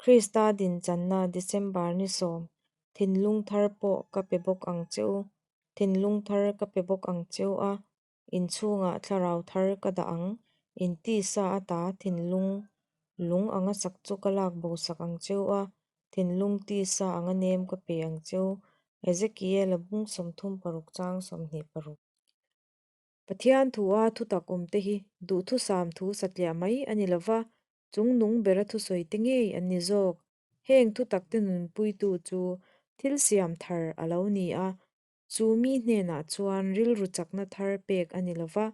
Krista dinchanna December ni sawm, thinlung thar pawh ka pe bawk ang che u, thinlung thar ka pe bawk ang che u a, in chhungah thlarau thar ka dah ang, in tisa ata thinlung lung anga sak chu ka lak bo sak ang che u a, thinlung tisa anga nem ka pe ang che u, Ezekiel-a bung 36 chang 26. Pathian thua thutak awmte hi duhthusam thu satliah mai a ni lo va, chungnung bera thusawi te ngei an ni zawk. Heng thutakte nunpuitu chu thil siam thar a lo ni a, chu mi hnenah chuan rilru chakna thar pek a ni lo va,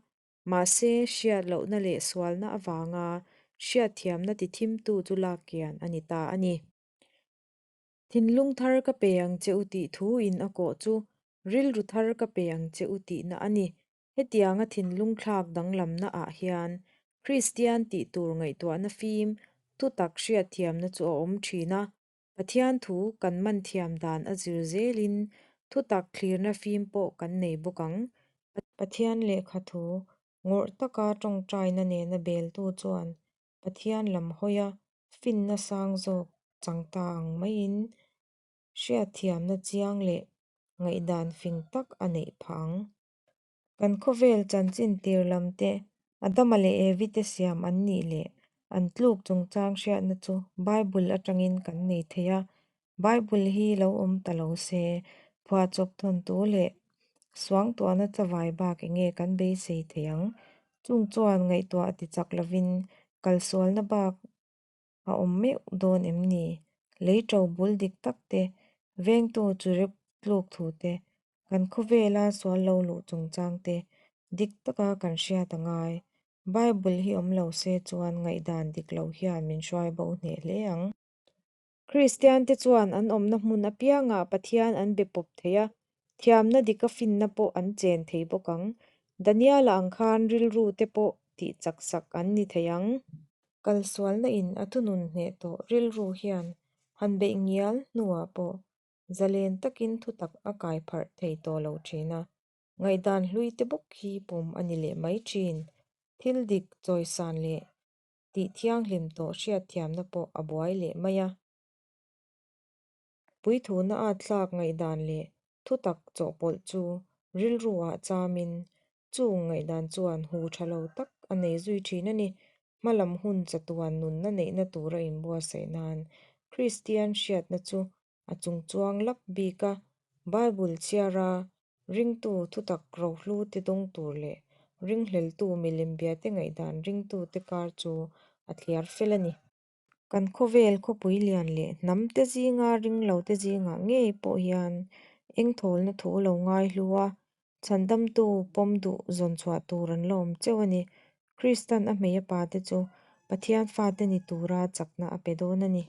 mahse hriat lohna leh sualna avanga hriatthiamna tithimtu chu lak kian a ni ta a ni. Thinlung thar ka pe ang che u tih thu in a kawh chu rilru thar ka pe ang che u tihna a ni. Hetianga thinlung thlak danglamna ah hian Kristian tih tur ngaihtuahna fim thutak hriatthiamna chu a awm thin a. Pathian thu kan man thiam dan a zir zelin thutak thlirna fim pawh kan nei bawk ang. Pathian lehkha thu ngawrh taka tawngtaina nena beltu chuan Pathian lam hawia finna sang zawk chang ta ang maiin hriatthiamna chiang leh ngaihdan fing tak a neih phah ang. Kan khawvel chanchin tir lam te, Adama leh Evi te siam an nih leh an tluk chungchang hriatna chu Bible atangin kan nei thei a. Bible hi lo awm ta lo se, phuahchawp thawntu leh suangtuahna chavai bak enge kan beisei thei ang? Chung chuan ngaihtuah ti chak lovin kalsualna bak a awm meuh dawn em ni? Lei to bul dik tak te, vengtu churep tluk thu te, kan khawvela sual lo luh chungchang te dik taka kan hriat a ngai. Bible hi awm lo se chuan ngaihdan dik lo hian min hruai bo hneh hle ang. Kristiante chuan an awmna hmun apiangah Pathian an be pawp thei a, thiamna dika finna pawh an chen thei bawk ang. Daniela ang khan rilru te pawh tih chak sak an ni thei ang. Kalsualna in a thunun hneh tawh rilru hian han beih ngial hnuah pawh zalen takin thutak a kai pharh thei tawh lo thin a, ngaihdan hlui te bawk hi pawm a ni leh mai thin. Thil dik chawisan leh tih thianghlim tawh hriatthiamna pawh a buai leh mai a. Puithuna at tlak ngaihdan leh thutak chawhpawlh chu rilru ah chamin chung ngaihdan chuan hu tha lo tak a nei zui thin a ni. Hmalam hun chatuan nunna neihna tura inbuatsaih nan Kristian hriatna chu a chungchuang lap bik a, Bible chhiara ringtu thutak rohlu te dawng tur leh ringhleltu milem biate ngaihdan ringtute kar chu a thliar fel a ni. Kan khawvel khawpui lian leh hnam te zinga ringlo te zingah ngei pawh hian engthawlna thu lo ngai hlu a, chhandamtu pawm duh zawn chhuah tur an la awm cheu a ni. Kristan a hmei a pate chu Pathian fate ni tura chakna a pe dawn a ni.